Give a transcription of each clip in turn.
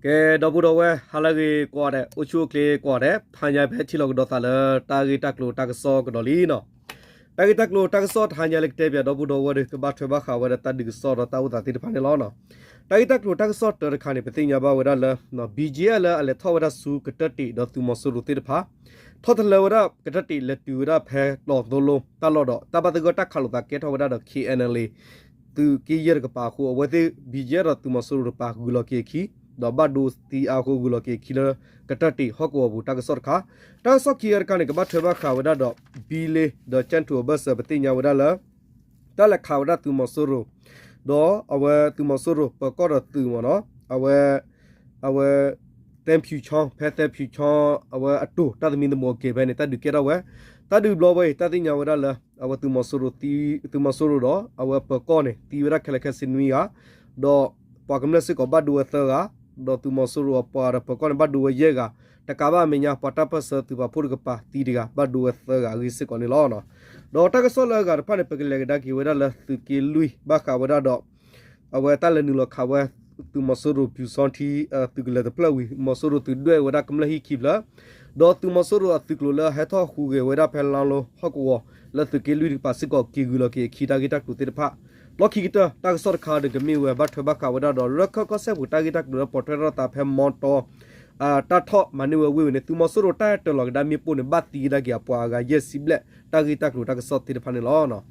ကဲ ဒီပုၢ်ဒီဝဲၢ် ဟါလၢအဂ့ၤကိးဂၤဒဲး, အိၣ်ဆူၣ်အိၣ်ချ့ကိးဂၤဒဲး, တဟါညါဖဲထံၣ်လိာ်ကဒီးသးလၢတၢ်ဂ့ၢ်တၢ်ကျိၤတၢ်ကစီၣ်ကဒီးလံနီၤ. တၢ်ဂ့ၢ်တၢ်ကျိၤတၢ်ကစီၣ်တဟါညါလၢကတဲပၠးဒီပုၢ်ဒီဝဲၢ်ဒီး ကဘၣ်ထွဲဘၣ်ဃးဝဲဒၣ်တၢ်ဒုးကစီၣ်ဒီးတၢ်အိၣ်သးသ့ၣ်တဖၣ်န့ၣ်လီၤ. တၢ်ဂ့ၢ်တၢ်ကျိၤတၢ်ကစီၣ်တၢတခါန့ၣ် ပသ့ၣ်ညါဘၣ်ဝဲဒၣ်လၢ ဘံၣ်ကၠံၣ်အၣ် လၢအလဲၤထီၣ်ဝဲဒၣ်ဆူကတၢၢ်တံးဒီးသုးမီၤစိရိၤသ့ၣ်တဖၣ် ထီၣ်တလၢဝဲဒၣ်ကတၢၢ်တံး လဲၤတုၤဝဲဒၣ်ဖဲတီၤသိလိတၢ်လီၢ်ဒီး တၢ်ဘၣ်သဂၢၢ်တၢ်ခးလိာ်သးကဲထီၣ်ဝဲဒၣ်ဒီး KNLA သုးက့ယဲၢ်တကပၤအဃိ အဝဲသ့ၣ် ဘံၣ်ကၠံၣ်အၣ် ဒီးသုးမီၤစိရိၤတကပၤဂုၤလီၤက့ၤအခံ ဒီးဘၣ်ဒိသံအါအဃိ ဂုၤလီၤက့ၤအခံလၢကတၢၢ်တံးဟီၣ်ကဝီၤပူၤ တၢ်ကစီၣ်တခါ. တၢ်ကစီၣ်ခံဂၤတခါန့ၣ် ကဘၣ်ထွဲဘၣ်ဃးဝဲဒၣ်ဒီး ဘံလ့ဒီးကၠဲၣ်ထူးအဘၢၣ်စၢၤ ပသ့ၣ်ညါဝဲဒၣ်လၢ တၢ်လဲၤခးဝဲဒၣ်သုးမီၤစိရိၤ ဒီးအဝဲသုးမီၤစိရိၤပၢၤကီၢ်ဒီးသုးမ့ၢ်နီၤ အဝဲ အဝဲ သဲဖၠူၤခၠီ ဖဲသဲဖၠူၤခၠီ အဝဲအတိၤ တၢ်သမံသမိးအက့ၤဖဲန့ၣ် တၢ်ဒုးကဲထီၣ်ဝဲ. တၢ်ဒုးဘျီဝဲအံၤ တၢ်သ့ၣ်ညါဝဲဒၣ်လၢ အဝဲသုးမီၤစိရိၤသံ သုးမီၤစိရိၤဒီးအဝဲပၢၤကီၢ်န့ၣ် သံဝဲဒၣ်ခဲလၢာ်ခဲဆ့နွံဂၤ ဒီးပှၤကမျၢၢ်စ့ၢ်ကီးဘၣ်ဒိဝဲသၢဂၤ ဒီးသုးမီၤစိရိၤအပှၤဒီးပၢၤကီၢ်န့ၣ် ဘၣ်ဒိဝဲယဲၢ်ဂၤ, တကးဘၣ်အမဲာ်ညါ ပှၤတၢ်ပၢၢ်ဆၢသုးပာ်ဖှိၣ်တကပၤသံတဂၤ ဘၣ်ဒိဝဲသၢဂၤအဂ့ၢ်စ့ၢ်ကီးန့ၣ်လီၤ. ဒီးတၢ်ကစီၣ်လၢအဂၤတဖၣ်န့ၣ် ပကလဲၤကဒါက့ၤဝဲဒၣ်လၢသုးက့လွံၢ် ဘၣ်ဃးဝဲဒၣ်ဒီး အဝဲတၢ်လဲၤနုာ်လီၤခးဝဲ သုးမီၤစိရိၤပျူစောထီး သုးကလၢၤတဖျၢၣ်ဝံၤ သုးမီၤစိရိၤသုးဒွဲၣ်ဝဲဒၣ်ကမျၢၢ်ဟံၣ်ခံဖျၢၣ် ဒီးသုးမီၤစိရိၤအသုးကျိၤလၢအဟဲထီၣ်ဟူးဂဲၤဝဲဒၣ်ဖဲလါလိဟီၣ်ကဝီၤ လၢသုးက့လွံၢ်တကပၤစ့ၢ်ကီး က့ၤဂုၤလီၤက့ၤအခံတၢ်ဂ့ၢ်တၢ်ကျိၤသ့ၣ်တဖၣ်. လီၢ်ခံကတၢၢ် တၢ်ကစီၣ်တခါဒီးကမ့ၢ်ဝဲဘၣ်ထွဲဘၣ်ဃးဝဲဒၣ်ဒီး ရၢခၢၣ်ကီၢ်စဲၣ်ပူၤတၢ်ဂ့ၢ်တၢ်ကျိၤလၢပိာ်ထွဲထီၣ်သးဖဲမီတီ တၢ်ထီၣ်မၤန့ၢ်ဝဲဝ့ၢ်ဝဲန့ၣ် သုးမီၤစိရိၤတၢ်ဟဲတၢၤလီၤကဒါမ့ၣ်ပိၢ်န့ၣ် ဘၣ်သံကဒါက့ၤအပှၤအဂၤယဲၢ်ဆံဘျဲၣ် တၢ်ဂ့ၢ်တၢ်ကျိၤတၢ်ကစီၣ်သ့ၣ်တဖၣ်န့ၣ်လီၤ.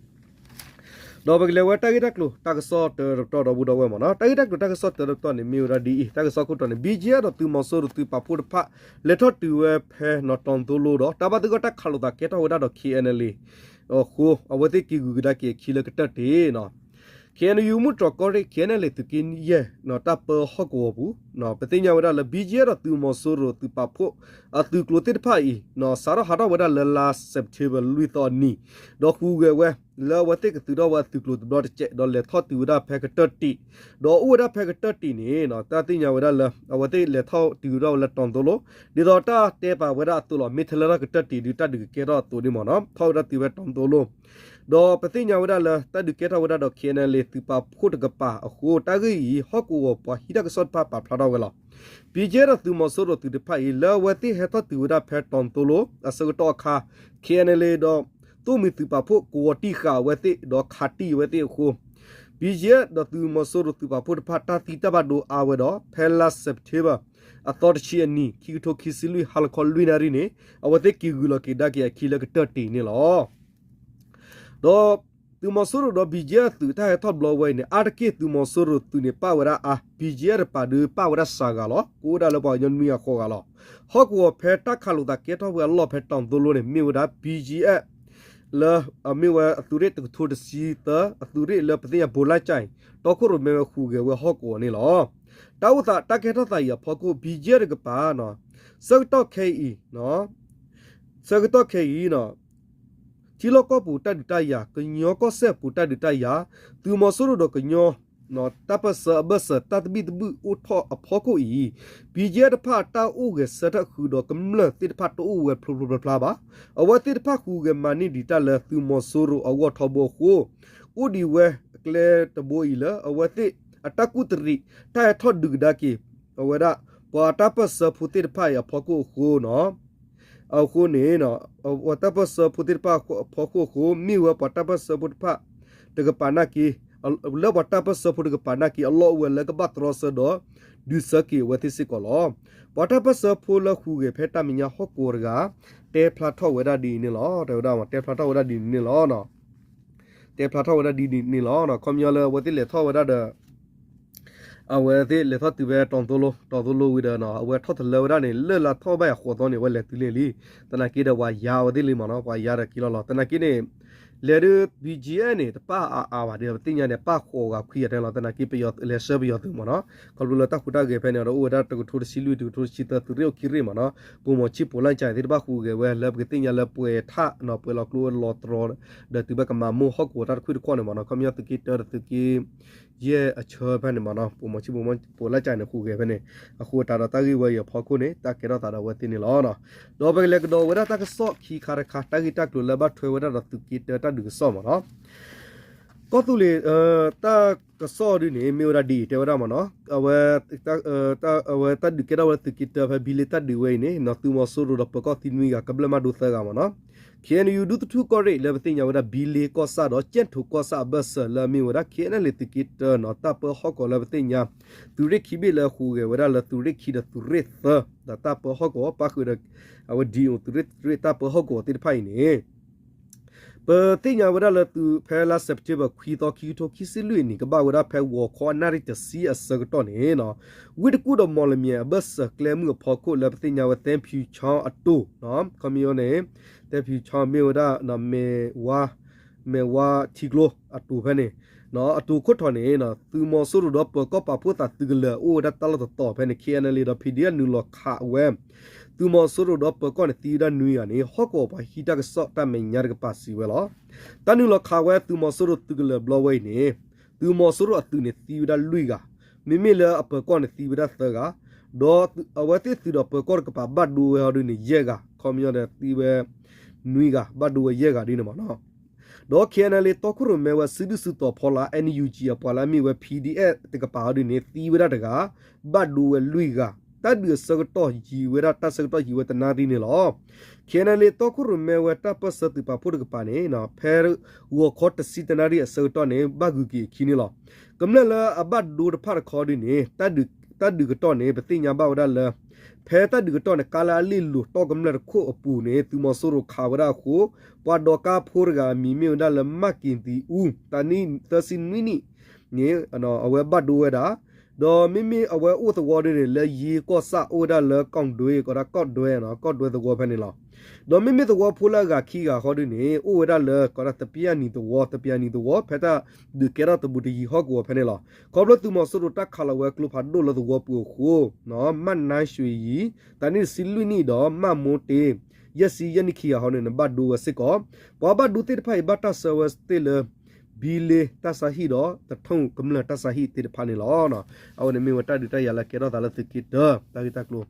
ဒီးပကလဲၤဝဲတၢ်ဂ့ၢ်တၢ်ကျိၤတၢ်ကစီၣ်တၢတပတီၢ်ဒီပုၢ်ဒီဝဲၢ်မ့ၢ်နီၤ. တၢ်ဂ့ၢ်တၢ်ကျိၤတၢ်ကစီၣ်တၢတပတီၢ်န့ၣ် မ့ၢ်ဝဲဒၣ်ဒ်အံၤ, တၢ်ကစီၣ်ခိၣ်တီန့ၣ် ဘံၣ်ကၠံၣ်အၣ် ဒီးသုးမီၤစိရိၤသုးပာ်ဖှိၣ်တဖၣ် လဲၤထီၣ်တုၤဝဲဖဲနီၤတီၤသိလိဒီး တၢ်ဘၣ်သဂၢၢ်တၢ်ခးလိာ်သးကဲထီၣ်ဝဲဒၣ်ဒီး KNLA အဃိ အဝဲသ့ၣ်က့ၤဂုၤကဒါက့ၤအခံလၢကတၢၢ်တံးနီၤ KNU မုၢ်တြီၢ်ကီၢ်ရ့ၣ် KNLA သုးက့ယဲၢ် တၢ်ပၢဟီၣ်ကဝီၤပူၤ ပသ့ၣ်ညါဝဲဒၣ်လၢ ဘံၣ်ကၠံၣ်အၣ် ဒီးသုးမီၤစိရိၤသုးပာ်ဖှိၣ် အသုးကျိၤသ့ၣ်တဖၣ်အံၤ စးထီၣ်ဟးထီၣ်ဝဲဒၣ်လၢလါစဲးပထ့ဘၢၣ်လွံၢ်သီအနံၤ ဒီးဟူးဂဲၤဝဲ လၢအဝဲသ့ၣ်ကသုးထီၣ်ဝဲအသုးကျိၤတဘျီတစဲး ဒီးလဲၤထီၣ်တုၤဝဲဒၣ်ဖဲကတၢၢ်တံး ဒီးအိၣ်ဝဲဒၣ်ဖဲကတၢၢ်တံးန့ၣ် တၢ်သ့ၣ်ညါဝဲဒၣ်လၢ အဝဲသ့ၣ်လဲၤထီၣ်တုၤဝဲဒၣ်လၢတီၤသိလိ ဒ်သိးတၢ်တဲပာ်ဝဲဒၣ်အသိးလီၤ. မ့ၢ်ထဲလၢတၢ်ကတၢၢ်တံးဒုးတၢ်ဒုးကကဲထီၣ်အသိးန့ၣ်မ့ၢ်နီၤ ထီၣ်ဝဲဒၣ်တုၤဖဲတီၤသိလိ ဒီးပသ့ၣ်ညါဝဲဒၣ်လၢ တၢ်ဒုးကဲထီၣ်ဝဲဒၣ်ဒီး KNLA သုးပာ်ဖှိၣ်တကပၤအဃိ တၢ်ဂ့ၢ်အံၤ ဟီၣ်ကဝီၤပှၤဟံးတၢ်ကစီၣ်တဖၣ်ပာ်ဖျါထီၣ်ဝဲလီၤ. ဘံၣ်ကၠံၣ်အၣ် ဒီးသုးမီၤစိရိၤသုးတဖၣ်အံၤ လၢအဝဲသ့ၣ်ဟဲထီၣ်တုၤဝဲဒၣ်ဖဲတီၤသိလိ အဆၢကတီၢ်အခါ KNLA ဒီး သိၣ်မှံသုးပာ်ဖှိၣ်ကဝီၤတံၢ်ဃာ်အဝဲသ့ၣ် ဒီးခးတံၢ်အဝဲသ့ၣ်အဃိ ဘံၣ်ကၠံၣ်အၣ် ဒီးသုးမီၤစိရိၤသုးပာ်ဖှိၣ်တဖၣ် တၢ်သံတၢ်ဘၣ်ဒိအါဝဲဒီး ဖဲလါစဲးပထ့ဘၢၣ် အသီတဆံအနံၤ ခံကထိခံဆံလွံၢ် ဟါလီၤခီလွံၢ်နၣ်ရံၣ်န့ၣ် အဝဲသ့ၣ်က့ၤဂုၤလီၤက့ၤကဒါက့ၤအခံလၢကတၢၢ်တံးန့ၣ်လီၤ. ဒီးသုးမီၤစိရိၤဒီး ဘံၣ်ကၠံၣ်အၣ် သုးတၢ်ဟဲထီၣ်ဘျီဝဲအံၤန့ၣ် အါတက့ၢ်သုးမီၤစိရိၤသုးန့ၣ် ပၣ်ဝဲဒၣ်အါ, ဘံၣ်ကၠံၣ်အၣ်တကပၤဒုး ပၣ်ဝဲဒၣ်စှၤဂၤလီၤ. ကအိၣ်ဝဲဒၣ်လၢပှၤကညီနွံဂၤဃိးဂၤလီၤ. ဟီၣ်ကဝီၤဖဲတၢ်ခးလိာ်သးကဲထီၣ်ဝဲအလီၢ်ဖဲတီၤသိလိန့ၣ် မ့ၢ်ဝဲဒၣ် ဘံၣ်ကၠံၣ်အၣ် လၢအမ့ၢ်ဝဲအသုးရ့ၣ်တကထိတဆံသၢ အသုးရ့ၣ်လၢပသ့ၣ်ညါဘိးလၢ်ကၠၢ်အံၤ တီခိၣ်ရိၣ်မဲဝဲဟူးဂဲၤဝဲဟီၣ်ကဝီၤန့ၣ်လီၤ. တၢ်အိၣ်သးတၢ်ကဲထီၣ်သးအံၤအဖီခိၣ် ဘံၣ်ကၠံၣ်အၣ်တကပၤ ဆၢကတီၢ်ခဲအံၤ ဆၢကတီၢ်ခဲအံၤ ထံလီၢ်ကီၢ်ပူၤတၢ်ဒုးတၢ်ယၤ ကညီကီၢ်စဲၣ်ပူၤတၢ်ဒုးတၢ်ယၤ သုးမီၤစိရိၤဒီးကညီ တၢ်ပၢၢ်ဆၢအဘၢၣ်စၢၤတၢ်သဘံၣ်သဘုၣ်အိၣ်ထီၣ်အဖီခိၣ်အံၤ ဘံၣ်ကၠံၣ်အၣ်တဖၣ်တၢ်အိၣ်ဂဲၤဆၢထၢၣ်ဃုာ်ဒီးကမျၢၢ်သ့ၣ်တဖၣ်တအိၣ်ဝဲဖျိဖျိဖျါဖျါဘၣ်. အဝဲသ့ၣ်တဖၣ်ဟူးဂဲၤမၤန့ၢ်ဒံးတၢ်လၢသုးမီၤစိရိၤအဂီၢ်ထီဘိအဃိ အိၣ်ဒံးဝဲအကျဲတဘိအံၤလၢ အဝဲသ့ၣ်အတၢ်ကူၣ်တရံး တၢ်ဟဲထီၣ်ဒုးကဒါက့ၤ အဝဲဒၣ် ပှၤတၢ်ပၢၢ်ဆၢဖိသ့ၣ်တဖၣ်အံၤအဖီခိၣ်အဃိနီၤ အဃိန့ၣ် ပှၤတၢ်ပၢၢ်ဆၢဖိသ့ၣ်တဖၣ်အဖီခိၣ်အဃိ မ့ၢ်ဝဲပှၤတၢ်ပၢၢ်ဆၢဖိတဖၣ်တကပၤနာ်က့ လၢပှၤတၢ်ပၢၢ်ဆၢဖိတကပၤနာ်က့ အလီၢ်အိၣ်ဝဲလၢကဘၣ်တြီဆၢဒီး ဒုးဆၢက့ၤအဝဲသ့ၣ်စ့ၢ်ကီးလီၤ. ပှၤတၢ်ပၢၢ်ဆၢဖိလၢဟူးဂဲၤဖဲတၢ်မဲာ်ညါဟီၣ်ကဝီၤတဂၤ တဲဖျါထီၣ်ဝဲဒၣ်ဒ်အံၤန့ၣ်လီၤ. တဲဝဲဒၣ် တဲဖျါထီၣ်ဝဲဒၣ်ဒ်အံၤန့ၣ်လီၤ. တဲဖျါထီၣ်ဝဲဒၣ်ဒ်အံၤန့ၣ်လီၤ. ခီပညီလၢအဝဲသ့ၣ်လဲၤထီၣ်ဝဲဒၣ်ဒီး အဝဲသ့ၣ်လဲၤထီၣ်တုၤဖဲတီၤသိလိ တီၤသိလိဝံၤဒီး အဝဲထီၣ်တလၢဝဲဒၣ်န့ၣ် လၢလၢထီၣ်ဘၣ်ယၤဃိးသီန့ၣ် အဝဲလဲၤတုၤလံလံ. သနာ်က့ဒီး ပှၤယါအဝဲသ့ၣ်လံမ့ၢ်နီၤ ပှၤယါဒီးက့ၤလီၤလီၤ. သနာ်က့န့ၣ် လဲၤဒုး ဘံၣ်ကၠံၣ်အၣ်န့ၣ် တပၣ်အါအါဘၣ်ဒီး ပသ့ၣ်ညါန့ၣ် ပၣ်ဃိးဂၤခွံဂၤတဲလီၤ. သနာ်က့ ပယီၤလဲၤဆှၢပယီၤသုးမ့ၢ်နီၤ ခီဖျိလၢတၢ်ဟူးတၢ်ဂဲၤဖဲန့ၣ်ဒီး အိၣ်ဝဲဒၣ်တကထိတဆံလွံၢ် တကထိတဆံသၢ သုးရ့ၣ်အိၣ်ခံရ့ၣ်မ့ၢ်နီၤ ပိာ်မီၤဆံၣ်ပိာ်လၢ်ကၠၢ်သ့ၣ်တဖၣ်ဟူးဂဲၤဝဲလၢပကသ့ၣ်ညါလၢပှဲၤထးနီၤ ပှဲၤလီၤကျိလီၤတြီၤ ဒီးတုၤဘၣ်ကမၤမိၢ်ဟီၣ်ကဝီၤတၢ်တခွံၣ်တခီၣ်န့ၣ်မ့ၢ်နီၤ ခီပညီသုးက့တၢဒီးသုးက့ ယဲၢ်အဆၢဖဲန့ၣ်မ့ၢ်နီၤ ပိာ်မီၤဆံၣ်ပိာ်လၢ်ကၠၢ်န့ၣ် ဟူးဂဲၤဖဲန့ၣ် အဃိသတးဒီးတၢ်ဂ့ၢ်ဝဲအံၤအဖီခိၣ်န့ၣ် တၢ်ကဲထီၣ်သးဒီးအဝဲသ့ၣ်န့ၣ်လီၤ. ဒီးပကလဲၤကဒီးဝဲဒၣ်တၢ်ကစီၣ်ခံခါတခါ တၢ်ဂ့ၢ်တၢ်ကျိၤလၢဘၣ်ထွဲဝဲဒၣ်ဒီးသုးက့တၢတၢ်ဒုးကစီၣ်မ့ၢ်နီၤ ကီၢ်သူလ့ၤ တၢ်ကစီၣ်ဒုန့ၣ် မ့ၢ်ဝဲဒၣ်ဒ်အံၤ တဲဝဲဒၣ်မ့ၢ်နီၤ, အဝဲတၢ်ဒုးကဲထီၣ်ဝဲလၢသုးက့တၢဖဲဘံလ့တၢ်ဒုးဝဲအံၤန့ၣ် သုးမီၤစိရိၤဒီးပၢၤကီၢ်သံနွံဂၤ ကဘျၢၣ်မးဒိသၢဂၤမ့ၢ်နီၤ. ခ့ၣ်အဲၣ်ယူၣ် ဒူသထူၣ်ကီၢ်ရ့ၣ်လၢပသ့ၣ်ညါဝဲဒၣ် ဘံလ့ကီၢ်ဆၣ်ဒီး ကၠဲၣ်ထိၣ်ကီၢ်ဆၣ်အဘၢၣ်စၢၤလၢအမ့ၢ်ဝဲဒၣ် ခ့ၣ်အဲၣ်ယူၣ် သုးက့တၢနီၤ တၢ်ပၢဟီၣ်ကဝီၤလၢပသ့ၣ်ညါ သုးရ့ၣ်ခံဘ့ၣ်လၢအဟူးဂဲၤဝဲဒၣ်လၢသုးရ့ၣ်ခံဒီးသုးရ့ၣ်သၢ ဒီးတၢ်ပၢဟီၣ်ကဝီၤပၣ်ဃုာ်ဒီး အဝဲဒံၣ်အိၣ်သုးရ့ၣ်တၢ်ပၢဟီၣ်ကဝီၤသ့ၣ်တဖၣ်အံၤန့ၣ် ပသ့ၣ်ညါဝဲဒၣ်လၢသုးဖဲလါ September ခွံသီ ခံကထိခံဆံလွံၢ်အနံၣ် ကဘၣ်ဝဲဒၣ်ဖဲဂီၤခီအနၣ်ရံၣ်တဆံအဆၢကတီၢ်န့ၣ် ဝ့ၢ်တကူၣ်ဒီးမီၢ်လမၠဲၤအဘၢၣ်စၢၤကျဲမုၢ်အဖီခိၣ်လၢပသ့ၣ်ညါဝဲ သဲဖၠူၤချီအတိၤ ခီပညီန့ၣ် သဲဖၠူၤချီမ့ၢ်ဝဲဒၣ် မဲၢ်ဝါ မဲၢ်ဝါထံကျိအတိၤဖဲန့ၣ် အတိၤခိၣ်ထီၣ်န့ၣ် သုးမီၤစိရိၤဒီးပၢၤကီၢ်ပာ်ဖှိၣ်သးသုးကလၢၤ အိၣ်ဝဲဒၣ်တၢ်လီၢ်တတီၤဖဲန့ၣ် ခ့ၣ်အဲၣ်ယူၣ် ဒီး ဖံးဒံၣ်အၣ် နုာ်လီၤခးဝဲ သုးမီၤစိရိၤဒီးပၢၤကီၢ်န့ၣ် သံဝဲဒၣ်နွံဂၤန့ၣ် ဟီၣ်ကဝီၤပှၤဟံးတၢ်ကစီၣ်တၢ်မဲာ်ညါတကပၤစံးဝဲလီၤ. တၢ်နုာ်လီၤခးဝဲသုးမီၤစိရိၤသုးကလၢၤဘျီဝဲအံၤန့ၣ် သုးမီၤစိရိၤအသုးန့ၣ်သံဝဲဒၣ်လွံၢ်ဂၤ, မ့မ့ၢ်လၢအပၢၤကီၢ်န့ၣ်သံဝဲဒၣ်သၢဂၤ, ဒီးအဝဲသ့ၣ်သုးဒီးပၢၤကီၢ်တကပၤဘၣ်ဒိဝဲဟီဒုန့ၣ် ယဲၢ်ဂၤ, ခီပညီဒီးသံဝဲ နွံဂၤ ဘၣ်ဒိဝဲယဲၢ်ဂၤဒ်န့ၣ်မ့ၢ်နီၤ. ဒီး ခ့ၣ်အဲၣ်ယူၣ် တီခိၣ်ရိၣ်မဲဝဲစုဒုၣ်စုတီၤဖီလာ် NUG အပှၤလၢအမ့ၢ်ဝဲ ဖံးဒံၣ်အၣ် တကပၤဟီဒုန့ၣ် သံဝဲဒၣ်တဂၤ, ဘၣ်ဒိဝဲလွံၢ်ဂၤ, တၢ်ဒုးအဆၢကတီၢ်ယံာ်ဝဲဒၣ် တၢ်ဆၢကတီၢ်ယံာ်ဝဲတနၣ်ရံၣ်န့ၣ်လီၤ. ခ့ၣ်အဲၣ်ယူၣ် တီခိၣ်ရိၣ်မဲဝဲတၢ်ပၢၢ်ဆၢသုးပာ်ဖှိၣ်တကပၤန့ၣ် ဖဲဂီၤခီတဆံတနၣ်ရံၣ်အဆၢကတီၢ်န့ၣ် ဘၣ်ဂုၤက့ၤအခံန့ၣ်လီၤ. ကမျၢၢ်လၢအဘၣ်ဒိတဖၣ်တခီဒုန့ၣ် တၢ်ဒုးကတီၢ်န့ၣ် ပသ့ၣ်ညါဘၣ်ဝဲဒၣ်လၢ ဖဲတၢ်ဒုးကတီၢ်န့ၣ် ကါလၢအလ့ၣ်လိၤတီၢ်ကမျၢၢ်တခိၣ်အပူၤန့ၣ် သုးမီၤစိရိၤခးဝဲဒၣ်အဃိ ပှၤဒိးကါဖိတဂၤအမံၤမ့ၢ်ဝဲဒၣ်လၢ မၢ်က့ၤသံအူ တနံၣ်သၢဆံနွံနံၣ်န့ၣ် အဝဲဘၣ်ဒိဝဲဒၣ်, ဒီးမ့မ့ၢ်အဝဲအိၣ်သဝီဒုန့ၣ် လၢယ့ကီၢ်ဆၣ်အိၣ်ဝဲဒၣ်လၢ ကီၢ်ဒွဲ ကီးဒၣ်ကီၢ်ဒွဲနီၤ ကီၢ်ဒွဲသဝီဖဲန့ၣ်လီၤ. ဒီးမ့မ့ၢ်သဝီဖိလၢအဂၤခံဂၤဃီဒုန့ၣ် အိၣ်ဝဲဒၣ်လၢ ကီးဒၣ်သပျၢ်နံၤသဝီ သပျၢ်နံၤသဝီ ဖဲတၢ်ဒုးကဲထီၣ်တဘူးတယံၤဟီၣ်ကဝီၤဖဲန့ၣ်လီၤ. ခီဖျိသုးမီၤစိရိၤတၢ်ခးလီၤဝဲကျိဖးဒိၣ်လၢသဝီပူၤအဃိ မၢ်နါၡွ့ယံၤ တနံၣ်တဆံလွံၢ်နံၣ်ဒီး မၢ်မိတ့ ယဲၢ်ဆံယဲၢ်နံၣ်ခံဂၤဟီန့ၣ် ဘၣ်ဒိဝဲစ့ၢ်ကီး, ပှၤဘၣ်ဒိသ့ၣ်တဖၣ်အံၤ ဘၣ်တၢ်ဆှၢဝဲသ့ၣ်လၢ ဘံလ့တၢ်ဆါဟံၣ်ဒီး သထူၣ်ကမျၢၢ်တၢ်ဆါဟံၣ်သ့ၣ်တဖၣ်န့ၣ်လီၤ. အဝဲန့ၣ်မ့ၢ်ဝဲတၢ်ဒုးတၢ်ယၤလၢကဲထီၣ်သးလၢသုးက့တၢ တၢ်ဂ့ၢ်တၢ်ကျိၤ,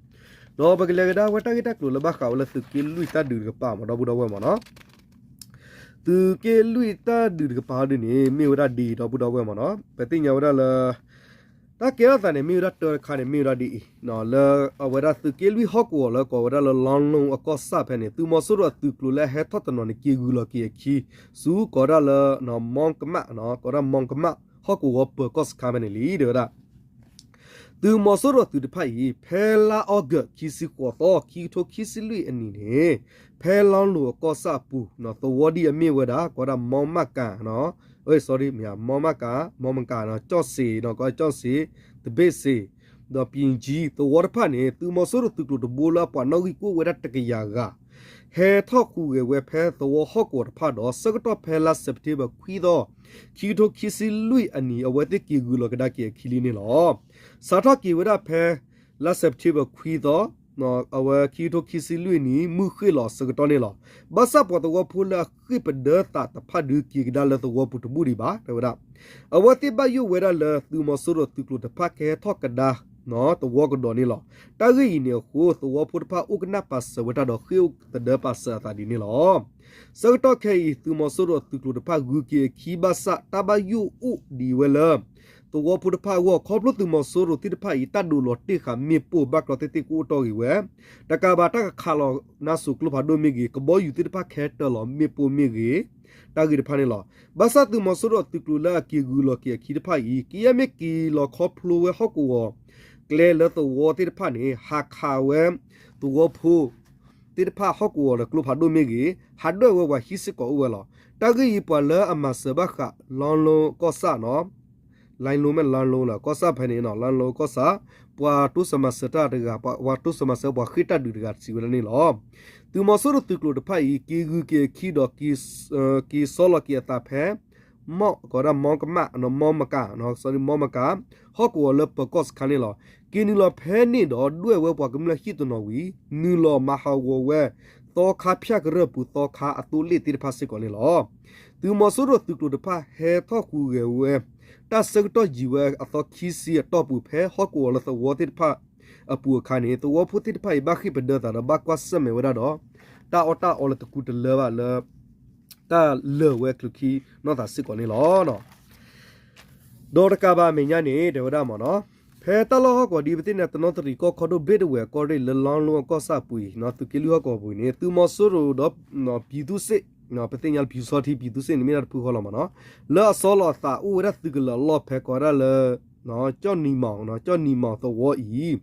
ဒီးပကလဲၤကဒါဝဲတၢ်ဂ့ၢ်တၢ်ကျိၤလၢဘၣ်ဃးဝဲလၢသုးက့လွံၢ်တၢ်ဒုးတကပၤမ့ၢ်ဒီပုၢ်ဒီဝဲၢ်မ့ၢ်နီၤ. သုးက့လွံၢ်တၢ်ဒုးတကပၤဟီဒုန့ၣ် မ့ၢ်ဝဲဒၣ်ဒ်အံၤဒီပုၢ်ဒီဝဲၢ်မ့ၢ်နီၤ. ပသ့ၣ်ညါဝဲဒၣ်လၢ တၢ်ကဲထီၣ်သးန့ၣ် မ့ၢ်ဝဲဒၣ်တၢတခါန့ၣ် မ့ၢ်ဝဲဒၣ်ဒ်အံၤ, လၢအဝဲဒၣ်သုးက့လွံၢ်ဟီၣ်ကဝီၤလၢကိးဝဲဒၣ်လၢ လီလိအကီၢ်ဆၣ်ဖဲန့ၣ် သုးမီၤစိရိၤအသုးကျိၤလၢအဟဲထီၣ်တနီၤန့ၣ် က့ၤဂုာ်လီၤက့ၤအခံ ဆူကိးဒၣ်လၢ မီကမၣ်, ကိးဒၣ်မီကမၣ် ဟီၣ်ကဝီၤပၢၤကီၢ်စခါဖဲန့ၣ်လံ တဲဝဲဒၣ် သုးမီၤစိရိၤသုးတဖၣ်အံၤ ဖဲလါအီကူး ခံဆံဃိးသီ ခံကထိခံဆံလွံၢ်အနံၣ်န့ၣ် ဖဲလီလိၤအကီၢ်ဆၣ်အပူၤ သဝီဒ်အမ့ၢ်ဝဲဒၣ် ကိးဒၣ်မီမၣ်ကၤ, မီမၣ်ကၤ, မီမၣ်ကၤ, ကၠီၣ်စ့ၣ်, ကီးကၠီၣ်စ့ၣ်, တဘ့ၣ်စ့ၣ်, ဒီးပံကၠံ သဝီတဖၣ်န့ၣ် သုးမီၤစိရိၤသုးကျိၤတဘိလၢအပှၤနီၣ်ဂံၢ်ကအိၣ်ဝဲဒၣ်တကယၤဂၤ ဟဲထီၣ်ဟူးဂဲၤဝဲဖဲသဝီဟီၣ်ကဝီၤတဖၣ်ဒီး ဆၢကတီၢ်ဖဲလါစဲးပထ့ဘၢၣ်ခွံသီ ခံကထိခံဆံလွံၢ်အနံၤ အဝဲသ့ၣ်က့ၤဂုာ်လီၤကဒါက့ၤအခံလံန့ၣ်လီၤ. စးထီၣ်က့ၤဝဲဒၣ်ဖဲ လါစဲးပထ့ဘၢၣ်ခွံသီ အဝဲခံကထိခံဆံလွံၢ်နံၣ် မုၢ်ဃ့ၢ်လီၤအဆၢကတီၢ်န့ၣ်လီၤ. ဘၣ်ဆၣ်ပှၤသဝီဖိလၢအဃ့ၢ်ပဒၢသးတဖၣ်ဒုး က့ၤကဒါလၢသဝီပူၤတဘူၣ်ဒံးဘၣ် တဲဝဲဒၣ်. အဝဲသ့ၣ်ဘၣ်ယိၣ်ဝဲဒၣ်လၢသုးမီၤစိရိၤသုးကျိၤတဖၣ်ကဟဲထီၣ်ကဒါ သဝီကဒီးန့ၣ်လီၤ. တၢ်ဂ့ၢ်အံၤန့ၣ်အဃိ သဝီဖိတဖၣ်အိၣ်ကနၣ်ပာ်စၢၤဝဲတၢ်ဒီးဃ့ၢ်အိၣ်သဒၢပာ်စၢၤအသးဒ်န့ၣ်လီၤ. ဆၢကတီၢ်ခဲအံၤ သုးမီၤစိရိၤအသုးကျိၤတဖၣ်ဂုၤက့ၤအခံဘၣ်ဆၣ် တၢ်ဘၣ်ယိၣ်အိၣ်ဒံးဝဲလၢ သဝီဖိတဖၣ်အဂီၢ် ခီဖျိသုးမီၤစိရိၤသ့ၣ်တဖၣ်အံၤ တၢ်ဒိးလီၤတ့ၢ်ဃာ်မ့ၣ်ပိၢ်ဘၣ်ကျီသ့ၣ်သ့ၣ်ကအိၣ်တီၢ်ဂ့ၤဝဲ, တကးဘၣ်တၢ်ကခးလီၤနါစိၤကျိဖးဒိၣ်မ့ၢ်ဂ့ၤ, ကဘီယူၤသ့ၣ်တဖၣ်ကဟဲတၢၤလီၤမ့ၣ်ပိၢ်မ့ၢ်ဂ့ၤ, တၢ်ဂ့ၢ်တဖၣ်န့ၣ်လီၤ. ဘၣ်ဆၣ်သုးမီၤစိရိၤအသုးကျိၤလၢအက့ၤဂုာ်လီၤက့ၤအခံတဖၣ်အံၤ ကယဲၢ်မ့ၢ်က့ၤလီၤခီဖျိဝဲဟီၣ်ကဝီၤ ကျဲလၢသဝီသ့ၣ်တဖၣ်န့ၣ် ဟးခးဝဲ သဝီဖိ သ့ၣ်တဖၣ်ဟီၣ်ကဝီၤလၢကျိဖးဒိၣ်မ့ၢ်ဂ့ၤ, ဟးဒွဲၣ်ဝဲပှၤဟံၣ်စ့ၢ်ကီးအိၣ်ဝဲလီၤ. တၢ်ဂ့ၢ်အံၤပှၤလၢအမၤစၢၤဘၣ်ဃး လီလိကီၢ်ဆၣ်နီၤ, လီလိမ့ၢ်လီလိလၢကီၢ်ဆၣ်ဖဲန့ၣ်နီၤ, လီလိကီၢ်ဆၣ် ပှၤတိစၢၤမၤစၢၤတၢ်တဂၤ, ပှၤတိစၢၤမၤစၢၤပှၤဃ့ၢ်တၢ်ဒုးတဂၤစံးဝဲဒၣ်န့ၣ်လီၤ. သုးမီၤစိရိၤသုးကျိၤတဖၣ်အံၤ က့ၤဂုၤက့ၤအခံဒီး က့ၤဆီလီၤက့ၤအသးဖဲ မီၣ် ကီးဒၣ်မီကမၣ် မီမကၤ မီမကၤ ဟီၣ်ကဝီၤလၢပၢၤကီၢ်စခါန့ၣ်လီၤ. က့ၤနုာ်လီၤဖဲန့ၣ်ဒီး ဒွဲၣ်ဝဲပှၤကမျၢၢ်ဟံၣ်တနီၤဝံၤ နုာ်လီၤမၤဟးဂီၤဝဲ သီခါဖၠၣ်ကရၢၢ်ပူၤ သီခါအသိလ့ၣ်သ့ၣ်တဖၣ်စ့ၢ်ကီးန့ၣ်လီၤ. သုးမီၤစိရိၤသုးကျိၤတဖၣ်ဟဲထီၣ်ဟူးဂဲၤဝဲ တၢ်ဆၢကတီၢ်ယံာ်ဝဲအသီခံဆံအတီၢ်ပူၤ ဖဲဟီၣ်ကဝီၤလၢသဝီသ့ၣ်တဖၣ်အပူၤအခါန့ၣ် သဝီဖိသ့ၣ်တဖၣ်အံၤ ဘၣ်ဃ့ၢ်ပဒၢသးဒီး ဘၣ်ကွၢ်ဆၢၣ်မဲာ်ဝဲဒၣ်ဒီး တၢ်အီၣ်တၢ်အီလၢတကူတလၢဘၣ်လၢ တၢ်လၢာ်ဝဲအကျိၤခံနီၢ်သးစ့ၢ်ကီးန့ၣ်လီၤ. ဒီးတကးဘၣ်အမဲာ်ညါန့ၣ် တဲဝဲဒၣ်မ့ၢ်နီၤ, ဖဲတၢ်လီၢ်ဟီၣ်ကဝီၤဒ်ပသ့ၣ်ညါ တနီသရံၣ်ကီၢ်ခီဒိၣ် ဘ့ၣ်တဝဲၢ်ကီၢ်ရ့ၣ်လၢ လီလိအကီၢ်ဆၣ်ပူၤအံၤ သုးက့လွံၢ်ဟီၣ်ကဝီၤပူၤန့ၣ် သုးမီၤစိရိၤဒီး ပံၤသူစ့ၣ် ပသ့ၣ်ညါလၢ ပံၤသူစီထံ ပံၤသူစ့ၣ်န့ၣ် မ့ၢ်ဒၣ်တဖုဃီလီၤမ့ၢ်နီၤ, လၢအစီလီၤအသးအိၣ်ဝဲဒၣ်သုးကလၢၤအလီၢ်ဖဲကိးဝဲဒၣ်လၢ ကၠီၣ်နံၤမီၤ ကၠီၣ်နံၤမီၤသဝီအံၤ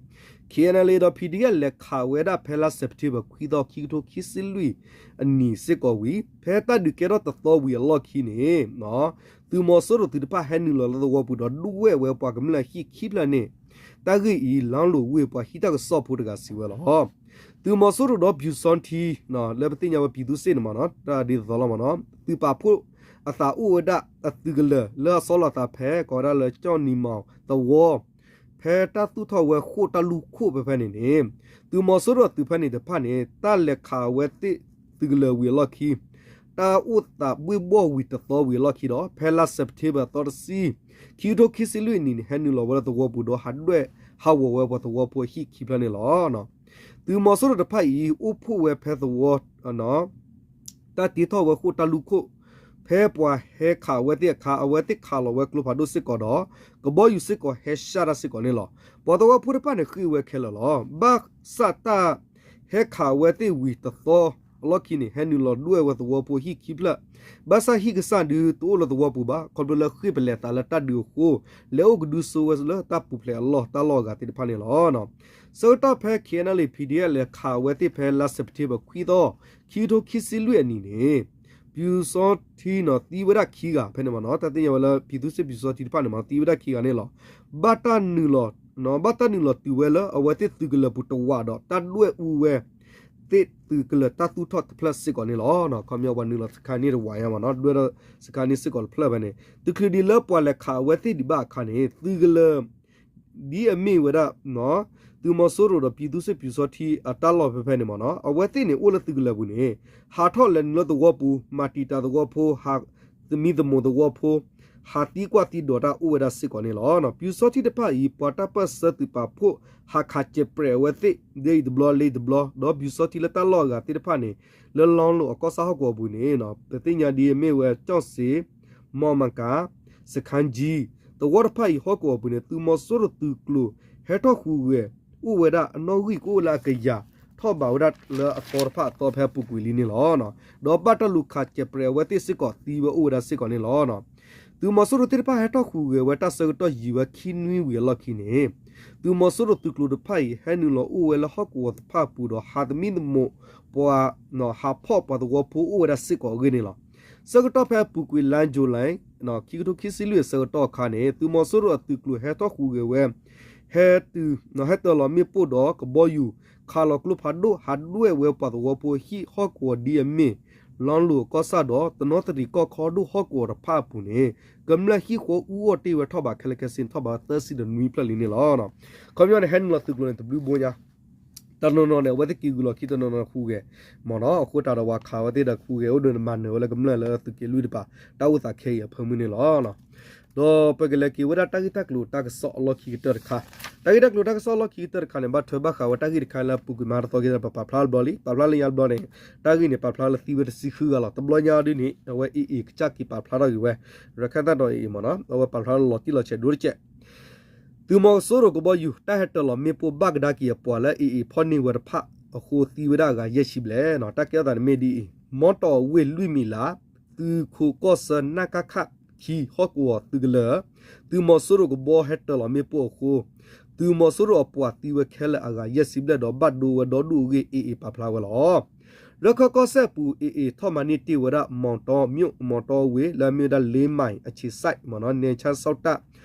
KNLA ဒီး PDF လဲၤခးဝဲဒၣ်ဖဲလါစဲးပထ့ဘၢၣ်ခွံသီ ခံကထိခံဆံလွံၢ်အနံၤစ့ၢ်ကီးဝံၤ ဖဲတၢ်ဒုးကဲထီၣ်တသီဝံၤအလီၢ်ခံန့ၣ် သုးမီၤစိရိၤသုးတဖၣ်ဟဲနုာ်လီၤလၢသဝီပူၤဒီးဒွဲၣ်ဝဲပှၤကမျၢၢ်ဟံၣ်ခံဖျၢၣ်န့ၣ်, တၢ်ဂ့ၢ်အံၤ လီလိဝ့ၢ်ပှၤဟံးတၢ်ကစီၣ်ဖိတဂၤစံးဝဲလီၤ. သုးမီၤစိရိၤဒီးပံၤသူစီထံ လၢပသ့ၣ်ညါဝဲပံၤသူစ့ၣ်န့ၣ်မ့ၢ်နီၤ တၢ်ဒ်သိးသိးလီၤမ့ၢ်နီၤ သုးပာ်ဖှိၣ်အသးအိၣ်ဝဲဒၣ်အသုးကလၢၤလၢအစီလီၤအသးဖဲ ကိးဝဲဒၣ်လၢကၠီၣ်နံၤမီၤသဝီ ဖဲတၢ်သူၣ်ထီၣ်ဝဲဃိၣ်တၢ်လူၢ်ခိၣ်ဖဲဖဲန့ၣ်န့ၣ် သုးမီၤစိရိၤအသုးဖဲန့ၣ်တဖၣ်န့ၣ် တၢ်လဲၤခးအဝဲသ့ၣ်သုးကလၢၤဝံၤအလီၢ်ခံ တၢ်အိၣ်သးဘှ့ၣ်ဘှီၣ်ဝံၤတသီဝံၤအလီၢ်ခံဒီး ဖဲလါစဲးပထ့ဘၢၣ်သီတဆံ ခံကထိခံဆံလွံၢ်အနံၤန့ၣ် ဟဲနုာ်လီၤဝဲလၢသဝီပူၤဒီးဟးဒွဲၣ်ဟးဂီၤဝဲပှၤသဝီဖိအဟံၣ်ခံဖျၢၣ်န့ၣ်လီၤ. သုးမီၤစိရိၤတဖၣ်အံၤ အိၣ်ဖှိၣ်ဝဲဖဲသဝီ တၢ်တ့ထီၣ်ဝဲဃိၣ်တၢ်လူၢ်ခိၣ် ဖဲပှၤဟဲခးအဝဲသ့ၣ်အခါ အဝဲသ့ၣ်ခးလီၤဝဲကျိဖးဒိၣ်စ့ၢ်ကီးဒီး ကဘီယူၤစ့ၢ်ကီးဟဲရှၣ်တၢ်စ့ၢ်ကီးန့ၣ်လီၤ. ပှၤသဝီဖိတဖၣ်န့ၣ်ဃ့ၢ်ဝဲခဲလၢာ်လီၤ. ဘၣ်ဆၣ်တၢ်ဟဲခးအဝဲသ့ၣ်ဝံၤတသီအလီၢ်ခံန့ၣ် ဟဲနုာ်လီၤဒွဲၣ်ဝဲသဝီဖိဟံၣ်ခံဖျၢၣ် ဘၣ်ဆၣ်ဟံၣ်ကစၢ်ဒုးတအိၣ်လၢသဝီပူၤဘၣ် ခီဖျိလၢဃ့ၢ်ပလဲၤသးလၢတၢ်ဒုးအဃိ လဲၤအိၣ်ကဒုစိဝဲလၢတၢ်ပူၤဖျဲးအလီၢ်တၢ်လီၢ်အဂၤသ့ၣ်တဖၣ်န့ၣ်လီၤ. ဆၢကတီၢ်ဖဲ KNLA PDF လဲၤခးအဝဲသ့ၣ်ဖဲလါစဲးပထ့ဘၢၣ်ခွံသီ ခံကထိခံဆံလွံၢ်အနံၤန့ၣ် ပံၤသူစီထံန့ၣ်သံဝဲဒၣ်ခံဂၤဖဲန့ၣ်မ့ၢ်နီၤ တၢ်သ့ၣ်ညါဝဲလၢပံၤသူစ့ၣ်ပံၤသူစီထံတဖၣ်န့ၣ်မ့ၢ်နီၤ သံဝဲဒၣ်ခံဂၤန့ၣ်လီၤ. ဘၣ်တၢ်နုာ်လီၤ ဘၣ်တၢ်နုာ်လီၤတုၤဝဲလၢအဝဲသ့ၣ်သုးကလၢၤပူၤတဝးဒီး တၢ်ဒွဲၣ်အူဝဲ သ့ၣ်သုးကလၢၤတၢ်သူၣ်ထီၣ်တဖျၢၣ်စ့ၢ်ကီးန့ၣ်လီၤ. ခီပညီပှၤနုာ်လီၤစခါန့ၣ်တဝးညါမ့ၢ်နီၤ ဒွဲၣ်ဒီးစခါန့ၣ်စ့ၢ်ကီးတဖျၢၣ်ဖဲန့ၣ် တချုးဒံးလၢပှၤလဲၤခးအဝဲသ့ၣ်ဒံးဘၣ်အခါန့ၣ် သုးကလၢၤ ဒ်အမ့ၢ်ဝဲဒၣ် သုးမီၤစိရိၤဒီးပံၤသူစ့ၣ်ပံၤသူစီထံအတၢ်လီၢ်ဖဲဖဲန့ၣ်မ့ၢ်နီၤ အဝဲသ့ၣ်န့ၣ်အိၣ်လၢသုးကလၢၤပူၤန့ၣ် ဟးထီၣ်လဲၤနုာ်လၢသဝီပူၤ မၤတံာ်တာ်သဝီဖိ ဟးသမံသမိးသဝီဖိ ဟးသံကွၢ်သံဒိးတၢ်အိၣ်ဝဲဒၣ်စ့ၢ်ကီးန့ၣ်လီၤ. ပံၤသူစီထံတဖၣ်အံၤ ပှၤတၢ်ပၢၢ်ဆၢသုးပာ်ဖှိၣ် ဟးခးစဲးပြဲးအဝဲသ့ၣ် ဒ်အံၤတဘျီလၢတဘျီ ဒီးပံၤသူစီထံလၢတၢ်လီၢ်အဂၤသ့ၣ်တဖၣ်န့ၣ် လၢလီလိၤအကီၢ်ဆၣ်ဟီၣ်ကဝီၤပူၤန့ၣ် ပသ့ၣ်ညါဒ်အမ့ၢ်ဝဲ ကၠီၣ်စ့ မီၢ်မကၤ စခါကၠံ သဝီတဖၣ်အံၤဟီၣ်ကဝီၤပူၤန့ၣ် သုးမီၤစိရိၤသုးကျိၤဟဲထီၣ်ဟူးဂဲၤ အိၣ်ဝဲဒၣ်အနီၣ်ဂံၢ်ကအိၣ်လၢအကယၤ ထီၣ်ဘးဝဲဒၣ်လၢအသီတဖၣ်အသီဖဲအပူၤကွံာ်လံန့ၣ်လီၤ. ဒီးဘၣ်တၢ်လူၤခးစဲးပြဲးအဝဲသ့ၣ်စ့ၢ်ကီးသံဝဲအိၣ်ဝဲဒၣ်စ့ၢ်ကီးန့ၣ်လီၤ. သုးမီၤစိရိၤသ့ၣ်တဖၣ်ဟဲထီၣ်ဟူးဂဲၤဝဲတၢ်ဆၢကတီၢ်ယံာ်ဝဲခံနွံဝံၤအလီၢ်ခံန့ၣ် သုးမီၤစိရိၤသုးကျိၤတဖၣ်အံၤ ဟဲနုာ်လီၤအိၣ်ဝဲလၢဟီၣ်ကဝီၤတဖၣ်အပူၤဒီးဟးသမံသမိးပှၤ ဟးဖီၣ်ပှၤသဝီဖိအိၣ်ဝဲဒၣ်စ့ၢ်ကီးအဂ့ၢ်န့ၣ်လီၤ. ဆၢကတီၢ်ဖဲအပူၤကွံာ်လါယူၤလံ ခံကထိခံဆံလွံၢ်အဆၢကတီၢ်အခါန့ၣ် သုးမီၤစိရိၤအသုးကျိၤဟဲထီၣ်ဟူးဂဲၤဝဲ ဟဲတုၤ ဟဲတၢၤလီၤမ့ၣ်ပိၢ်ဒီးကဘီယူၤ ခးလီၤကျိဖးဒိၣ် ဟးဒွဲၣ်ဝဲပှၤသဝီဖိဟံၣ်ဟီၣ်ကဝီၤဒ်အမ့ၢ် လီလိၤအကီၢ်ဆၣ်ဒီး တနီသရံၣ်ကီၢ်ခီဒိၣ်ဟီၣ်ကဝီၤတဖၣ်အပူၤန့ၣ် ကမျၢၢ်ဟံၣ်ဃီအူအီၣ်တ့ၢ်ဝဲထီၣ်ဘးခဲလၢာ်ခဲဆ့န့ၣ် ထီၣ်ဘးသၢဆံဒီးနွံဖျၢၣ်လံန့ၣ်လီၤ. ခီပညီန့ၣ် ဟဲနုာ်လီၤသုးကျိၤန့ၣ် တဘျုးဘိညါ တနီၤနီၤန့ၣ် အဝဲသ့ၣ်က့ၤဂုာ်လီၤခံ တနီၤနီၤဟူးဂဲၤ မ့ၢ်နီၤ အဃိသတးဒီးပှၤခးဝဲသ့ၣ်ဒီးဟူးဂဲၤအိၣ်ဒီးန့ၣ် မၤနၢၤဝဲလၢကမျၢၢ်လၢသုးက့လွံၢ်တပၤ တၢ်အိၣ်သးခဲအံၤအဖၢမုၢ်န့ၣ်လီၤ. ဒီးပကလဲၤက့ၤဝဲဒၣ်တၢ်ဂ့ၢ်တၢ်ကျိၤတၢ်ကစီၣ်အလီၢ်ခံကတၢၢ်တခါ, တၢ်ဂ့ၢ်တၢ်ကျိၤတၢ်ကစီၣ်အလီၢ်ခံကတၢၢ်တခါန့ၣ် ဘၣ်ထွဲဘၣ်ဃးဝဲတၢ်ဂ့ၢ်တခါလၢအပူၤကွံာ်မးတသီက့ၤ ပပာ်ဖျါတဘျီလံ, ပာ်ဖျါလၢညါတဘျီန့ၣ် တၢ်ဂ့ၢ်န့ၣ် ပာ်ဖျါလၢသံဝဲတဆံဃုဂၤလီၤ. တဘျီညါဒ်န့ၣ် အဝဲ AA ကစၢ်က့ၤပာ်ဖျါထီၣ်က့ၤဝဲ ရခၢၣ်သၣ်ဒီး AA မ့ၢ်နီၤ အဝဲပာ်ဖျါလၢလီၤတံၢ်လီၤဆဲးဒိၣ်တကဲး သုးမီၤစိရိၤကဘီယူၤ တၢ်ဟဲတၢၤလီၤမ့ၣ်ပိၢ်ဘၣ်ကဒါက့ၤအပှၤလၢ AA ဖီၣ်န့ၢ်ဝဲတဖၣ်အဃိ သံဝဲဒၣ်အဂၤယဲၢ်ဆံဘျဲၣ်နီၤ. တၢ်ကဲထီၣ်သးန့ၣ်မ့ၢ်ဒ်အံၤ, မီတီၢ်အဝ့ၢ်လွံၢ်မံၤလး သုးခိးကီၢ်ဆၢ နကခ ခံ ဟီၣ်ကဝီၤသုးကလၢၤ သုးမီၤစိရိၤကဘီဟဲတၢၤလီၤမ့ၣ်ပိၢ်အဃိ သုးမီၤစိရိၤအပှၤသံဝဲခဲလၢာ်အဂၤယဲၢ်ဆံဘျဲၣ်ဒီး ဘၣ်ဒိဝဲဒီဒူၣ်အဂ့ၢ် AA ပာ်ဖျါဝဲလီၤ. ရခၢၣ်ကီၢ်စဲၣ်အပူၤ AA ထီၣ်မၤန့ၢ်တ့ၢ်ဝဲဒၣ် မီတီၢ် မြို့ မီတီၢ်အဝ့ၢ် လၢအမ့ၢ်ဝဲဒၣ် လေးမိုင် အခြေစိုက် မ့ၢ်နီၤ နယ်ခြားစောင့်တပ်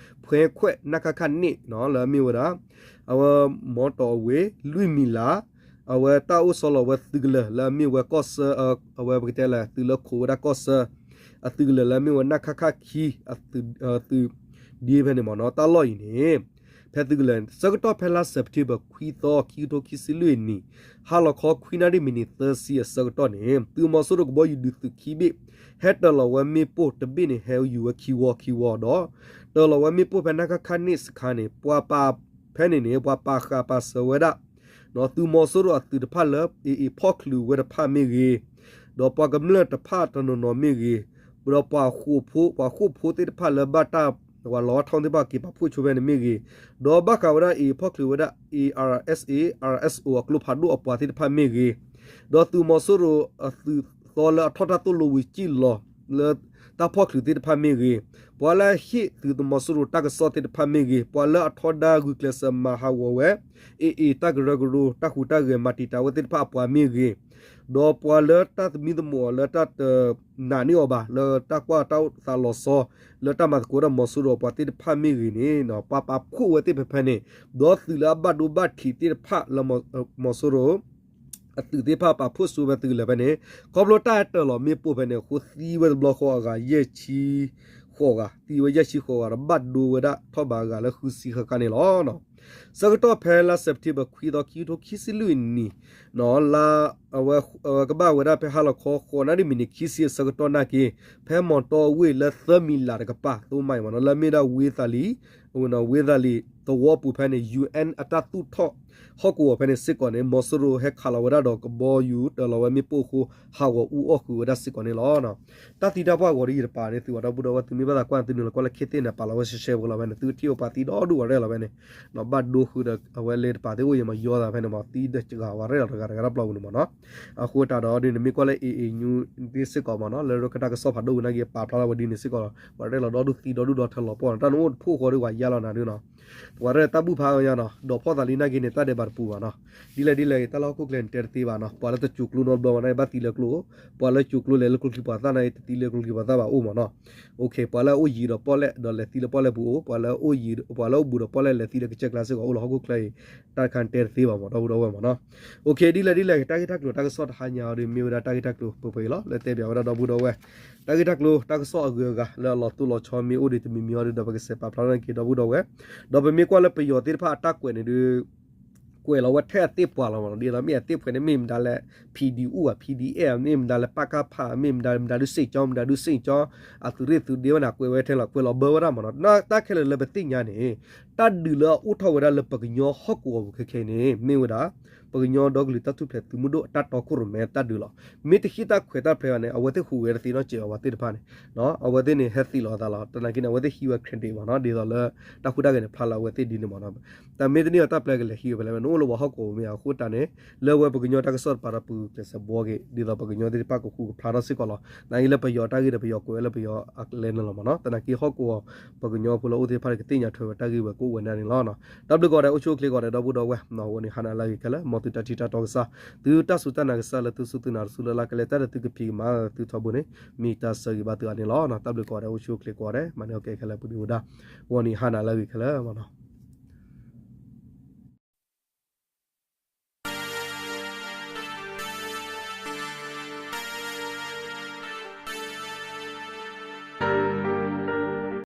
ဖွဲ့ခွဲ့ နကခ နှစ် နီၤ လၢအမ့ၢ်ဝဲဒၣ် အဝဲ မီတီၢ်အဝ့ၢ် လွံၢ်မံၤလး အဝဲတၢ်အိၣ်ဆီလီၤဝဲသုးကလၢၤ လၢအမ့ၢ်ဝဲကီၢ်ဆၢ အဝဲပကတဲလဲၣ် သုးလၢခိးဝဲဒၣ်ကီၢ်ဆၢ အသုးကလၢၤလၢအမ့ၢ်ဝဲ နကခ ခံ အသုး ဒ်ဖဲန့ၣ်မ့ၢ်နီၤ တၢ်လီၢ်အံၤန့ၣ် ဖဲသုးကလၢၤ ဆၢကတီၢ်ဖဲလါစဲးပထ့ဘၢၣ်ခွံသီ ခံကထိခံဆံလွံၢ်အနံၤ ဟါလီၤခီ ခွံနၣ်ရံၣ် မံးနံးသၢဆံအဆၢကတီၢ်န့ၣ် သုးမီၤစိရိၤကဘီယူၤဒုးသုးခံဘ့ၣ် ဟဲတၢၤလီၤဝဲမ့ၣ်ပိၢ်တဘ့ၣ်န့ၣ် ဟဲယူၤဝဲခံဝီခံဝီဒီး တၢၤလီၤဝဲမ့ၣ်ပိၢ်ဖဲ နကခ နှစ် စခါန့ၣ် ပှၤပာ် ဖဲန့ၣ်န့ၣ် ပှၤပာ်ဃာ်ပာ်စၢၤဝဲဒၣ် သုးမီၤစိရိၤအသုးတဖၣ်လၢ AA ဖီၣ်ချုးဝဲတဖၣ်မ့ၢ်ဂ့ၤ ဒီးပှၤကမျၢၢ်တဖၣ်တနီၤနီၤမ့ၢ်ဂ့ၤ, ဒီးပှၤဃိာ်ဖိ ပှၤဃိာ်ဖိသ့ၣ်တဖၣ်လၢဘၣ်တၢ် ပှၤလီၤဝါထီၣ်သ့ၣ်တဖၣ်က့ၤပာ်ဖှိၣ်ဆိဖဲန့ၣ်မ့ၢ်ဂ့ၤ, ဒီးဘၣ်ဃးဝဲဒၣ်အံၤ ဖီၣ်ချုးဝဲဒၣ် A R S A R S O အကျိဖးဒိၣ်အပှၤသ့ၣ်တဖၣ်မ့ၢ်ဂ့ၤ, ဒီးသုးမီၤစိရိၤအသုးသီလၢအထီၣ်တၢ်သိၣ်လိဝံၤစံၣ်လီၤ လၢတၢ်ဖီၣ်ချုးသ့ၣ်တဖၣ်မ့ၢ်ဂ့ၤ, ပှၤလၢအဟ့ၣ်သုးမီၤစိရိၤတၢ်ကစီၣ်သ့ၣ်တဖၣ်မ့ၢ်ဂ့ၤ, ပှၤလၢအထီဒါဂုာ်ကျဲးစၢးမၤဟးဂီၤဝဲ AA တၢ်ကရၢကရိ တၢ်ဟူးတၢ်ဂဲၤမၤတံာ်တာ်ဝဲသ့ၣ်တဖၣ်အပှၤမ့ၢ်ဂ့ၤ, ဒီးပှၤလၢတၢ်သမံသမိးအီၤလၢတၢ်တနာ်န့ၢ်အီၤဘၣ် လၢတၢ်ကွၢ်တၢ်သးလီၤဆီ လၢတၢ်မၤသကိးဒီးမီၤစိရိၤအပှၤသ့ၣ်တဖၣ်မ့ၢ်ဂ့ၤန့ၣ် ပှၤပာ်ဖှိၣ်ဝဲသ့ၣ်ဖဲဖဲန့ၣ်, ဒီးသုးလၢအဘၣ်ဒိဘၣ်ထံးသ့ၣ်တဖၣ်လၢမီၤစိရိၤ အသုးသ့ၣ်တဖၣ်ပာ်ဖှိၣ်ဆိဝဲသုးလၢဖဲန့ၣ်, ခီဖျိတၢ်တၢၢ်လီၤမ့ၣ်ပိၢ်ဖဲန့ၣ်အဃိ သံဝဲတဘျီဃီအဂၤ ယဲၢ်ဆံဃိးဂၤ, သံဝဲယဲၢ်ဆံဃိးဂၤဒီး ဘၣ်ဒိဝဲဒၣ်ထီၣ်ဘးအဂၤလၢဃုဆံဃၣ်ဃၣ်န့ၣ်လီၤ. ဆၢကတီၢ်ဖဲလါ September ခွံသီ ခံကထိခံဆံလွံၢ်နံၣ်, လါ အဝဲကဘၣ်ဝဲဒၣ်ဖဲဟါလီၤခီ ဃိးနၣ်ရံၣ်မံးနံးခံဆံအဆၢကတီၢ်နာ်က့, ဖဲမီၤတီအဝ့ၢ်လၢသၢမံၤလးတကပၤ သိမးမးနီၤ လၢအမ့ၢ်ဒၣ်ဝ့ၢ်သးလံ, ဝ့ၢ်သးလံသဝီပူၤဖဲန့ၣ် ယူၣ်အဲၣ် အတၢ်သူၣ်ထီၣ်ဟီၣ်ကဝီၤဖဲန့ၣ်စ့ၢ်ကီးန့ၣ် မီၤစိရိၤဟဲခးလီၤဝဲဒၣ်ဒီးကဘီယူၤ တၢၢ်လီၤဝဲမ့ၣ်ပိၢ်အဃိ ဟးဂီၤအူအီၣ်ဃုာ်ဝဲဒၣ်စ့ၢ်ကီးန့ၣ်လီၤ. တၢ်သံတၢ်ပှၢ်ဂီၤဒီးယတပာ်န့ၢ်သုဘၣ် ဒီပုၢ်ဒီဝဲၢ် သုမ့ၢ်ဘၣ်သးကွၢ်သုနုာ်လီၤကွၢ်လၢခ့သ့ၣ်န့ၣ် ပာ်လီၤဝဲရှဲရှဲဖိလီၤဖဲန့ၣ် သုထံၣ်အပှၤသံဒီဒူၣ်ဝဲရဲၣ်လီၤဖဲန့ၣ်, ဘၣ်ဒိဃုာ်ဒီးအဝဲလၢတပာ်သ့ၣ်အိၣ်ယဲမးယီသးဖဲန့ၣ်မး သံဒီးစှၤဝဲရဲၣ်လီၤတဂၤတဂၤတၢ်ပျီပူၤန့ၣ်မးနီၤ. အဃိတၢ်ဒီးဒ်န့ၣ် မ့ၢ်ကွၢ်လၢ AA News သ့ၣ်စ့ၢ်ကီးမးနီၤ လၢရခၢၣ်တၢ်ကစီၣ်ဖးဒိၣ်ဝဲနာ်က့ ပာ်ဖျါထီၣ်ဝဲဒ်န့ၣ်စ့ၢ်ကီးလီၤ. ပှၤရဲၣ်လီၤဒီဒူၣ်သံဒီဒူၣ်ဒီထၢလီၤပှီၢ်နီၤ တၢ်နအိၣ်တဖှိၣ်ဃီဒီးပှၤယါလီၤနၤဒုနီၤ ပှၤရဲၣ်တၢ်ဘူၣ်ဖးအါညါနီၤ ဒီးဖီၣ်သးလံနာ်က့န့ၣ် တၢ်ဒဲးဘးတပူၤဘၣ်နီၤ. ဒ်လဲၣ်ဒ်လဲၣ်ဂ့ၤ တၢ်လၢဟီၣ်ခိၣ်ချၢန့ၣ်တဲတသ့ဘၣ်နီၤ ပှၤလၢတစိၤကျိနီတဘျီဘၣ်န့ၣ် ဘၣ်သံလၢကျိ, ပှၤလၢစိၤကျိလဲၤလၢကျိချံပှၤသၣ်နာ်က့ တသံလၢကျိချံပှၤသၣ်ဘၣ်အိၣ်မးနီၤ. ပှၤလၢအိၣ်ယံၤဒီးပီၣ်လဲၣ်ဒီးလဲၤသံလၢပီၣ်လဲၣ်ပူၤအိၣ်, ပှၤလၢအိၣ်ယံၤ ပှၤလၢအိၣ်ဘူးဒီးပီၣ်လဲၣ်လဲၤသံလၢကစၢၢ်ကျါစ့ၢ်ကီးအိၣ်လီၤ ဟီၣ်ခိၣ်ချၢအံၤ တၢ်တခါန့ၣ်တဲတသ့ဘၣ်မး ဒီပုၢ်ဒီဝဲၢ်မးနီၤ. ဒ်လဲၣ်ဒ်လဲၣ်ဂ့ၤ တၢ်ဂ့ၢ်တၢ်ကျိၤတၢ်ကစီၣ်တဟါညါအံၤဒီး မ့ၢ်ဝဲဒၣ်တၢ်ဂ့ၢ်တၢ်ကျိၤပှဲၤပှဲၤအံၤလီၤ လၢတဲပၠးဝဲဒၣ်ဒီပုၢ်ဒီဝဲၢ် တၢ်ဂ့ၢ်တၢ်ကျိၤတၢ်ကစီၣ်အဂုၤအဂၤ လၢအလီၤတိၢ်လီၤဆီမ့ၢ်အိၣ်ဒံးတမံၤမံၤအံၤဒီး ပကစးပာ်ဖျါထီၣ်န့ၢ်က့ၤဒီပုၢ်ဒီဝဲၢ်, ဒီးပမ့ၢ်ကွၢ်လၢပယီၤသ့ၣ်တဖၣ်အတၢ်ကွဲးန့ၣ်ဒီး ကွဲးလီၤဝဲထဲအသ့ၣ်ပှၤလီၤမးနီၤ ဒ်သိးမ့ၢ်အသ့ၣ်ဖှဲးန့ၣ် မ့ၢ်မတၤလဲၣ် ဖံဒံအူၣ်ဧါ ဖံဒံအဲၣ် မ့ၢ်မတၤလဲၣ် ပကဖ မ့ၢ်မတၤ မတၤဒုးစ့ၣ်ကၠီ မတၤဒုးစ့ၣ်ကၠီ အသုးရ့ၣ်သုးဒ့ဝဲန့ၣ် ကွဲးဝဲထဲလီၤ ကွဲးလီၤဘၢဝဲဒၣ်မးနီၤ တၢ်ခဲလၢာ်လၢပသ့ၣ်ညါန့ၣ် တၢ်ဒုးလၢအအိၣ်ထီၣ်ဝဲဒၣ်လၢပကညီဟီၣ်ကဝီၤပူၤခဲခဲအံၤန့ၣ် မ့ၢ်ဝဲဒၣ် ပကညီဒီကလုာ်တၢ်ထူၣ်ဖျဲးသုးမုၢ်ဒိၣ်အတၢ်တီခိၣ်ရိၣ်မဲတၢ်ဒုးလီၤ. မ့ၢ်တဟံးတၢ်ခွဲးတၢ်ဖျဲးဘၣ်န့ၣ် အဝဲသ့ၣ်ဟူးဂဲၤတသ့နီတစဲးဘၣ် ပှၤသ့ၣ်တဖၣ်န့ၣ် အဝဲသ့ၣ်န့ၣ် ဟဲသံလီၤအသးလီၤ သနာ်က့န့ၣ် အဝဲသ့ၣ်ဟံးဝဲ credit မးနီၤ ဒ်သိးလၢ တၢ်ဟူးတၢ်ဂဲၤန့ၣ် ဖျါလၢအဝဲသ့ၣ်ဒ်န့ၣ်မးနီၤ တၢ်မ့ၢ်တန့ၢ်အီၤတၢ်ပျဲကလဲၤဟံးဝဲဖဲလဲၣ် နအိၣ်လၢပှၤဟီၣ်ကဝီၤပူၤမ့ၢ်ဧါ အဃိတၢ်န့ၣ် လၢဝဲပကညီတၢ်ကစီၣ်တပၤဒီးပဂုာ်ကျဲးစၢးဘှီက့ၤ ဒ်သိးပကညီသ့ၣ်တဖၣ်ကဃူကဖျါထီၣ်စ့ၢ်ကီးလီၤ. သနာ်က့လၢပယီၤတၢ်ဂ့ၢ်ဒီးပယီၤကွဲးဝဲလၢပယီၤအကျဲန့ၣ်လီၤမးနီၤ သနာ်က့ဟီၣ်ကဝီၤပကညီဖိလၢအိၣ်သ့ၣ်တဖၣ်န့ၣ် ကသ့ၣ်ညါထွဲဝဲတၢ်ဂ့ၢ်ဝဲကအိၣ်ဝဲဒၣ်န့ၣ်လီၤ. တၢ်ဘျုးကိးဂၤဒဲး အိၣ်ဆူၣ်အိၣ်ချ့ကိးဂၤဒဲး ဒီပုၢ်ဒီဝဲၢ် ဂီၤနံၤဟါနၤလၢအဂ့ၤခဲလၢာ် မ်သုတၢ်ထံၣ်တၢ်တီကစၢ် သုတၢ်စူၢ်တၢ်နာ်ကစၢ်လၢသုစူၢ်သုနာ်တစူၢ်လၢ်လၢ်ကလဲာ် တၢ်လၢသုကဖံးကမၤသုထီဘိန့ၣ် မ့ၢ်တၢ်ဆၢဂ့ၤဘၣ်သုအါန့ၣ်လီၤ. တၢ်ဘျုးကိးဂၤဒဲး အိၣ်ဆူၣ်အိၣ်ချ့ကိးဂၤဒဲး မၤန့ၢ်အီၣ်ကဲခဲလၢာ် ပဒုၣ်ပဒါ ဂီၤနံၤဟါနၤလၢအဂ့ၤခဲလၢာ်မးနီၤ.